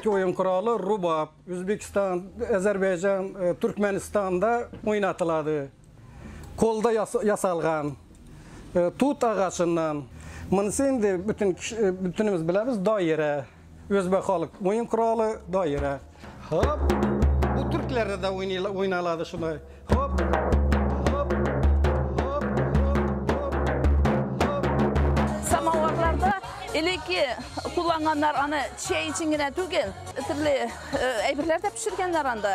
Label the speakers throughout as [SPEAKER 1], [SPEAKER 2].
[SPEAKER 1] Özbek oyun kuralı rubab. Özbekistan, Azerbaycan, Türkmenistan'da oynatıladı. Kolda yasalgan. Tut ağacından. Mınısı indi bütünümüz bilemiz daire. Özbek halk oyun kuralı daire. Hop. Bu Türklerde de oynaladı şunu. Hop. Hop. Hop. Hop. Hop.
[SPEAKER 2] Samovarlarda eleki kullanganlar аны чәй өчен генә түгел, төрле әйберләр дә пешергәннәр анда.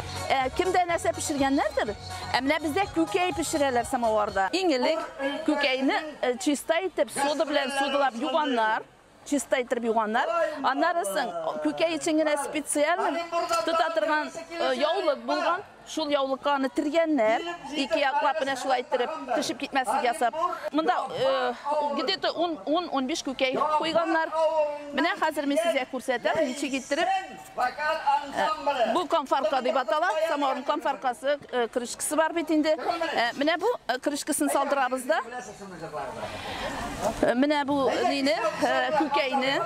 [SPEAKER 2] Кемдә нәрсә пешергәннәрдер? Ә менә бездә күкәй пешерәләр самоварда. Иң элек күкәйне чиста итеп сода белән содалап юганнар. Чиста итеп юганнар. Аннары соң күкәй өчен генә специаль тота торган яулык булган. Шул яулыкка аны тиргәннәр. Ике яклап менә шулай иттереп төшеп китмәслек ясап. Монда где-то 10-15 күкәй куйганнар. Менә хәзер мин сезгә күрсәтәм, ничек иттереп. Бу конфорка дип атала. Самоварның конфоркасы, крышкасы бар бит инде. Менә бу крышкасын салдырабыз да. Менә бу нине, күкәйне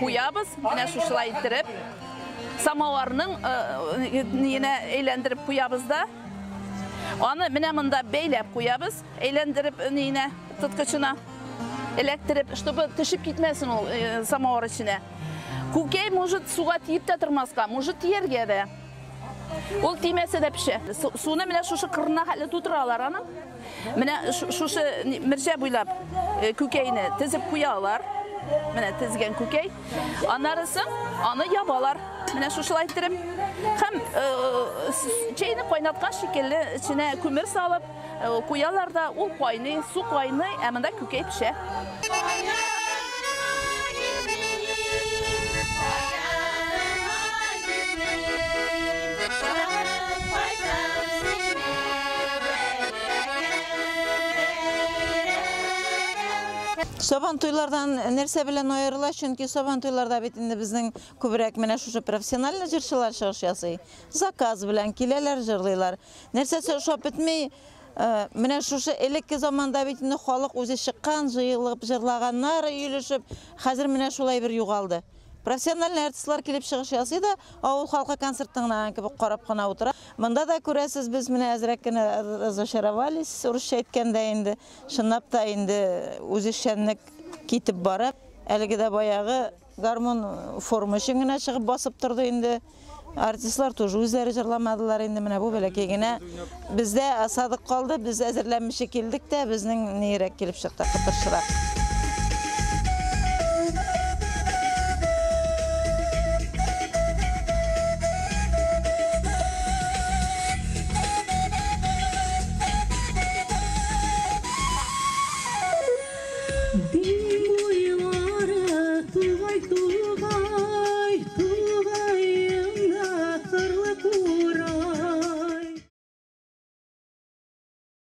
[SPEAKER 2] куябыз. Менә шушылай иттереп. Самоварның ниенә әйләндереп куябыз да. Аны менә монда бәйләп куябыз, әйләндереп ниенә, тоткычына эләктереп, чтобы төшеп китмәсен ул самовар эченә. Күкәй может суга тиеп тә тормаска, может тияргә дә. Ул тимәсә дә пешә. Суны менә шушы кырына хәтле тутыралар аның. Менә шушы мәрҗә буйлап күкәйне тезеп куялар. Менә тезгән күкәй. Аннары соң аны ябалар. Менә шушылай иттереп. Һәм чәйне кайнаткан шикелле эченә күмер салып куялар да, ул кайный, су кайный, ә монда күкәй пешә.
[SPEAKER 3] Сабан туйлардан нәрсә белән аерыла? Чөнки сабан туйларда бит инде безнең күбрәк менә шушы профессиональ җырчылар чыгыш ясый. Заказ белән киләләр, җырлыйлар. Нәрсәсе ошап бетми, менә шушы элекке заманда бит инде халык үзе чыккан, җыелып җырлаганнар, өелешеп, хәзер менә шулай бер югалды. Профессиональ артистлар килеп чыгыш ясый да, авыл халкы концерт тыңлаган кебек карап кына утыра. Монда да күрәсез, без менә әзрәк кенә разочаровались, урысча әйткәндә инде. Чынлап та инде үзешчәнлек китеп бара. Әлеге дә баягы гармун форма өчен генә чыгып басып торды инде. Артистлар тоже үзләре җырламадылар инде, менә бу бәләкәй генә. Бездә осадок калды, без әзерләнмичә килдек тә, безнең нирәк килеп чыкты, кытыршырак.
[SPEAKER 4] Di